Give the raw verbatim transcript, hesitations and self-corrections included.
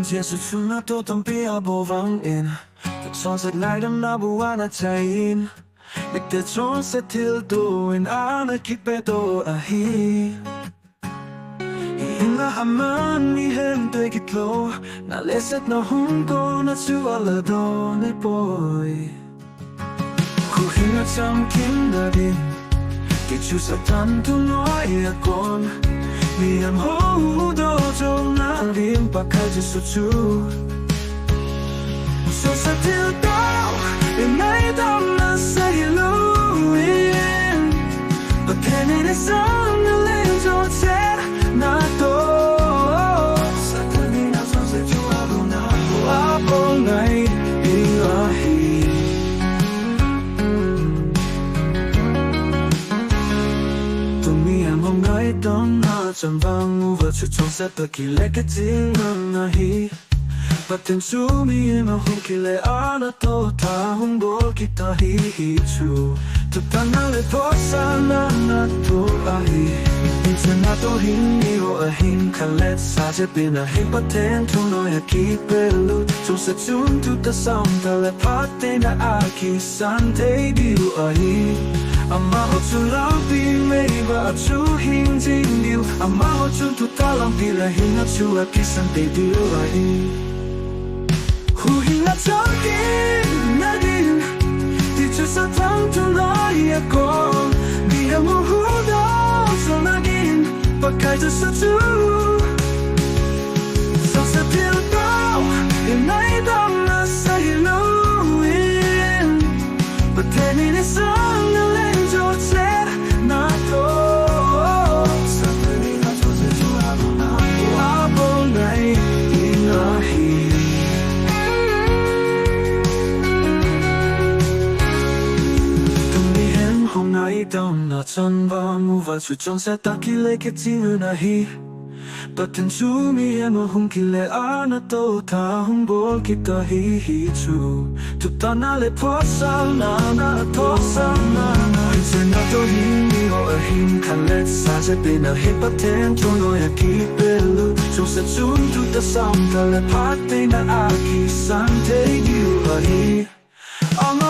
Jesu chun natoh tampi abol vangin, chonset ngaidam nabu ana chaiyin, mite chonset thilto in ana kipedoh ahi. Hinla aman mihem toh kit lou, na lhahsamna hung kona chu ala don ahipoi. Huhhingna chamkim nadin, ti chu Satan thunoi a kon, mihem hung huhdoh jouna din Pakai Jesu chu. Chonset thilto in ngaidam nasah hilouvin, Pathen in eisang na lenjo cheh natoh. Satan in achonset chu abol nai, abol nai ding ahi. Tuni a ngaidam nachan vang uva chu chonset toh kile kit jing ngan ahi. Pathen chu mihem ahung kile a natoh tah hung bol kit ahi, hichu thutana le photsalna natoh ahi. Hiche natoh hin eiho ahin khalet sah jep in ahi. Pathen thunoi a kipelut, chonset chun thutah sangtah le phattheina a kisan thei diu ahi. Amaho chu lampi meiva a chu hing jing diu, amaho chun thutah lampi le hinna chu akisan thei diu ahi. Huhhingna chamkim nadin, ti chu Satan thunoi a kon, mihem hung huhdoh jouna din Pakai Jesu chu. Chonset thilto in ngaidam nasah hilouvin, Pathen in eisang na lenjo cheh natoh. Satan in achonset chu abol nai, abol nai ding ahi. Tuni hin hung ngaidam nachan vang uva chu chonset toh kile kit jing ngan ahi. Pathen chu mihem ahung kile a natoh tah hung bol kit ahi, hichu thutana le photsalna natoh, photsalna natoh. Hiche natoh hin eiho ahin khalet sah jep in ahi. Pathen thunoi a kipelut, chonset chun thutah sangtah le phattheina a kisan thei diu ahi. Ama